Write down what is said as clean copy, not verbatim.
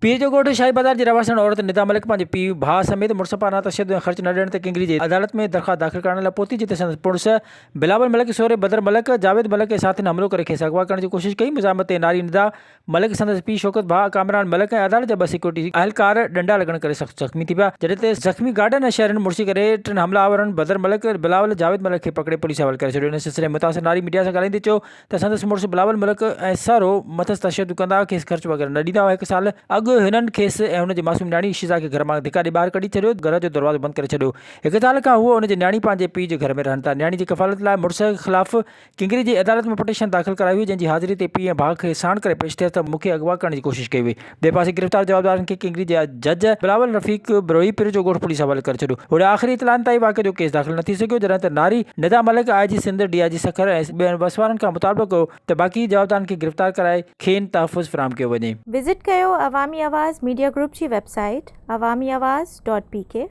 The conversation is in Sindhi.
پير جو ڳوٺ شاهي بازار جي رهواسڻ عورت ندا ملڪ پنهنجي پيء، ڀاء سميت مڙس پاران تشدد ۽ خرچ نه ڏيڻ تي ڪنگري جي عدالت ۾ درخواست داخل ڪرائڻ لاء پهتي جتي سندس پڻس بلاول ملڪ سهري بدر ملڪ، جاويد ملڪ ۽ ساٿين حملو ڪري کيس اغوا ڪرڻ جي ڪوشش ڪئي مزاحمت تي ناري ندا ملڪ سندس پيء شوڪت ڀاء ڪامران ملڪ ۽ عدالت جا ٻه سيڪيورٽي اهلڪار ڏنڊا لڳڻ ڪري سخت زخمي ٿي پيا جڏهن ته زخمي گارڊن ۽ شهرين مڙسي ڪري ٽن حملا آورن بدر ملڪ، بلاول، جاويد ملڪ کي پڪڙي پوليس حوالي ڪري ڇڏيو ان سلسلي ۾ متاثر ناري ميڊيا سان ڳالهائيندي چيو ته سندس مڙس بلاول ملڪ ۽ سهرو مٿس تشدد ڪندا هئا، کيس خرچ وغيره نه ڏيندا هئا، هڪ سال اڳ هنن کيس ۽ هن جي معصوم نياڻي شيزا کي گهر مان ڌڪا ڏئي ٻاهر ڪڍي ڇڏيو، گهر جو دروازو بند ڪري ڇڏيو، هڪ سال کان هوء ان جي نياڻي پنهنجي پيء جي گهر ۾ رهن ٿا، نياڻي جي ڪفالت لاء مڙس خلاف ڪنگري جي عدالت ۾ پٽيشن داخل ڪرائي هئي، جنهن جي حاضري تي پيء ۽ ڀاء کي ساڻ ڪري پيش ٿيس ته مون کي اغوا ڪرڻ جي ڪوشش ڪئي وئي. ٻئي پاسي گرفتار جوابدارن کي ڪنگري جي جج بلاول رفيق بروهي پير جو ڳوٺ پوليس حوالي ڪري ڇڏيو. هوڏانهن آخري اطلاعن تائين واقعي جو ڪيس داخل نه ٿي سگهيو جڏهن ته ناري Nida Malik I G Sindh, D I G Sukkur ۽ ٻين وس وارن کان مطالبو ڪيو ته باقي جوابدارن کي گرفتار ڪرائي کين تحفظ فراهم ڪيو وڃي. وزٽ ڪيو عوامي آواز ميڊيا گروپ جي website Awami Awaz dot P K.